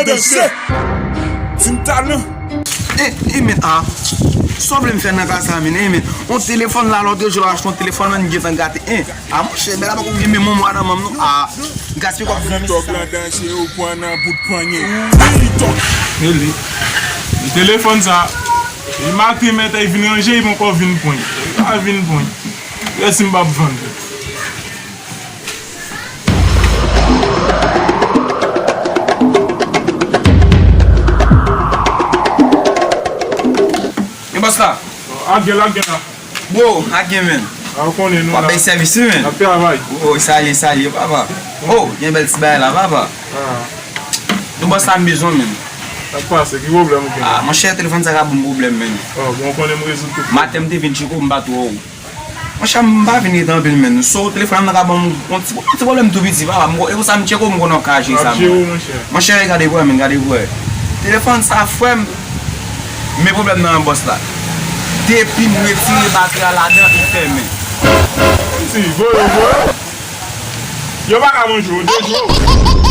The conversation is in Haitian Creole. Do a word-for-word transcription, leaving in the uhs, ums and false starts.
Danse. Tim Talan. E, e, men, a. Sa w vle m fè nan ka sa, men, e, men. On telefòn la, lòt jou, l ap achte on telefòn, men, gentan gate. E, a, monchè, bèl la poko gen menm on mwa nan manm, non. A, gaspiye kòb zanmi sa. Li tok la danse, ou pran nan bout panye. Li tok. E li. Li telefòn sa. Li maten, men, te vin ranje, li poko vin pran. Li pa vin pran. Rès m p ap vann. Men bòs la. Ak gen la, gen la. Bro, ak gen, men. A, ou konnen nou la. W ap bay sèvis, wi, men. N ap travay. Oh, salye, salye, papa. Oh, gen bèl ti bagay la, papa. Ah. Nou bòs la m bezwen, men. Sa k pase? Ki pwoblèm ou gen? Ah, monchè, telefòn sa ka ban m pwoblèm, men. Oh, bon, ou konnen m rezoud tout. Maten m te vin tcheke w, m pa twò wè w. Monchè, m pa vin rete anpil, men. So, telefòn nan ka ban m yon ti, ti pwoblèm tou piti, papa. M ko-, e pou sa m tcheke w, m konnen w ka jere sa, ap jere w, monchè. Monchè, gade pou wè, men, gade pou wè. Telefòn sa, frè m, men pwoblèm nan, bòs la. Depi m retire batri a ladan, li fèmen. Ti, voye, voye. Yo pa ka manje w, de jou.